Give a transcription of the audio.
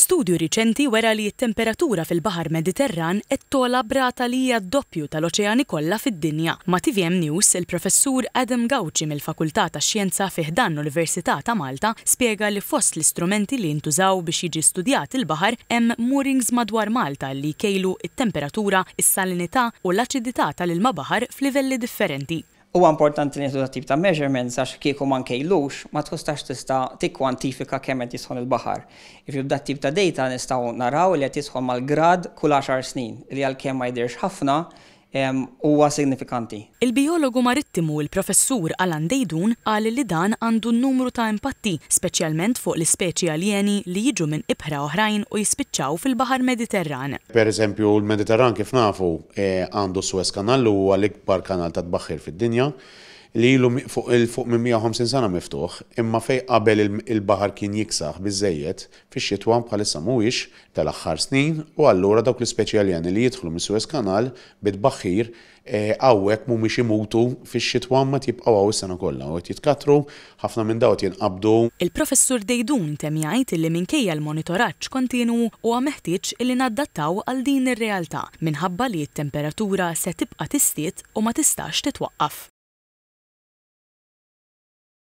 Studju riċenti wera li t-temperatura fil-Baħar Mediterran qed togħla b'rata li hija d-doppju tal-oċeani kollha fid-dinja. Ma' tvm News, il-Professur Adam Gauci mill-Fakultà tax-Xjenza fi ħdan l-Università ta' Malta spjega li fost l-istrumenti li jintużaw biex jiġi studjat il-baħar hemm moorings madwar Malta li jkejlu t-temperatura, is-salinità u l-aċidità tal-ilma baħar f'livelli differenti. Huwa importanti li nieħdu dat-tip ta' measurements għax kieku ma nkejlux ma tkustax tista' tikkwantifika kemm qed jisħon il-baħar. Jiġifieri b'dat-tip ta' data nistgħu naraw li qed jisħon mal-grad kull għaxar snin, li għalkemm ma jidhirx ħafna, huwa signifikanti. Il-bijologu marittimu il-Professur Alan Deidun qal li dan għandu numru ta' impatti, speċjalment fuq l-ispeċi aljeni li jiġu minn ibħra oħrajn u jispiċċaw fil-Baħar Mediterran. Per eżempju, l-Mediterran kif nafu għandu s-Suez Canal li huwa l-ikbar kanal ta' tbaħħir fid-dinja li ilu fuq 'il fuq minn 150 sena miftuħ, imma fejn qabel il-baħar kien jiksaħ biżżejjed fix-xitwa bħalissa mhuwiex tal-aħħar snin u allura dawk l-ispeċi aljeni li jidħlu mis-Suez Canal bit-tbaħħir hawnhekk mhumiex imutu fix-xitwa imma qed jibqgħu hawn is-sena kollha u qed jitkattru, ħafna minn dawn qed jinqabdu. Il-Professur Deidun temm jgħid illi minkejja l-monitoraġġ kontinwu huwa meħtieġ illi nadattaw għal din ir-realtà minħabba li t-temperatura se tibqa' tiżdied u ma tistax titwaqqaf.